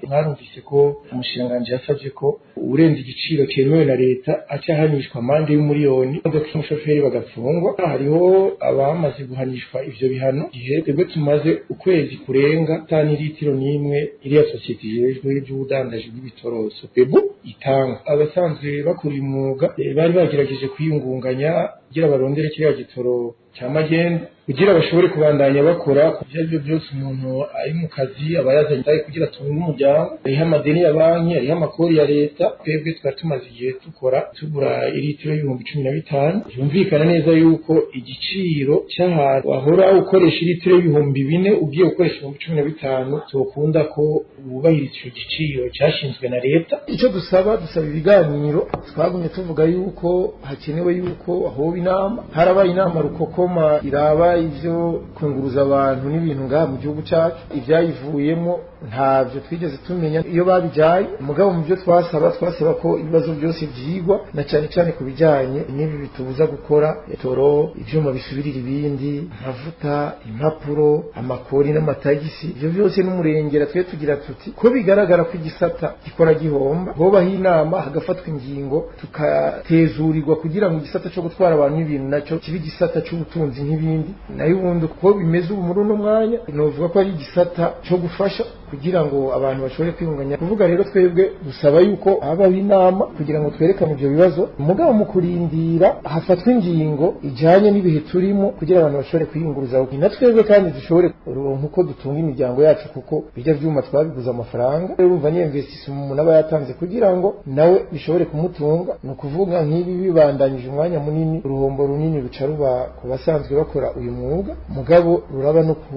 Mwarumvise ko umushikiranganji yasavye ko urenze igiciro cyemewe na leta aca ahanishwa amande y'umuriyoni, imodoka y'umushoferi bagafungwa. Hariho abamaze guhanishwa ivyo bihano. Gihe twebwe tumaze ukwezi kurenga ata n'ilitiro n'imwe iriya sosiyete ijejwe ivy'ubudandaji bw'ibitoro SOPEBU itanga. Abasanzwe bakora uyu mwuga bari bagerageje kwiyungunganya kugira barondere kiriya gitoro cya magendu kugira bashobore kubandanya bakora. Ibyo aribyo byose, umuntu ari mu kazi aba yazanye itaye kugira atunge umuryango, hariho amadeni ya banki, hariho amakori ya leta. Twebwe twari tumaze igihe dukora tugura ilitiro y'15,000. Byumvikana neza yuko igiciro cy'ahantu wahora ukoresha ilitiro y'4,000 ugiye gukoresha 15,000, tokunda ko wubahiriza ico giciro cyashinzwe na leta. Icyo dusaba, dusaba ibiganiro. Twagumye tuvuga yuko hakenewe yuko hoba inama. Harabaye inama rukokoma iraba ivyo kunguruza abantu n'ibintu ngaha mu gihugu cyacu. Ivyayivuyemo ntavyo twigeze tumenya iyo babijaye. Mugabo mu byo twasaba, twasaba ko ibibazo byose vyigwa, na cyane cyane ku bijanye n'ibi bitubuza gukora: toro, ivyuma bisubirira ibindi, amavuta, impapuro, amakori n'amatagisi. Ivyo byose n'umurengera. Twe tugira tuti ko bigaragara ko igisata gikora gihomba, hobaho inama hagafatwa ingingo, tukatezurirwa kugira ngo igisata cyo gutwara abantu n'ibintu nacyo kibe igisata c'ubutunzi nk'ibindi. Nayo ubundi uko bimeze ubu muri uno mwanya, novuga ko ari igisata cyo gufasha kugira ngo abantu bashobore kwiyunganya. Kuvuga rero, twebwe dusaba yuko habaho inama kugira ngo twerekane ivyo bibazo, mugabo mu kurindira hafatwa ingingo ijanye n'ibihe turimo kugira abantu bashobore kwiyunguruza, na twebwe kandi dushobore kuronka uko dutunga imiryango yacu, kuko bijya vyuma twabiguze amafaranga. Rero urumva ni investissement umuntu aba yatanze kugira ngo nawe bishobore kumutunga. Ni ukuvuga nk'ibi bibandanyije umwanya munini, uruhombo runini ruca ruba ku basanzwe bakora uyu mwuga, mugabo ruraba no ku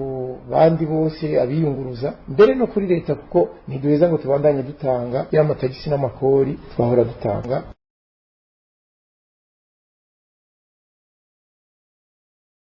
bandi bose abiyunguruza, mbere no kuri leta, kuko ntiduheza ngo tubandanye dutanga ya matagisi n'amakori twahora dutanga.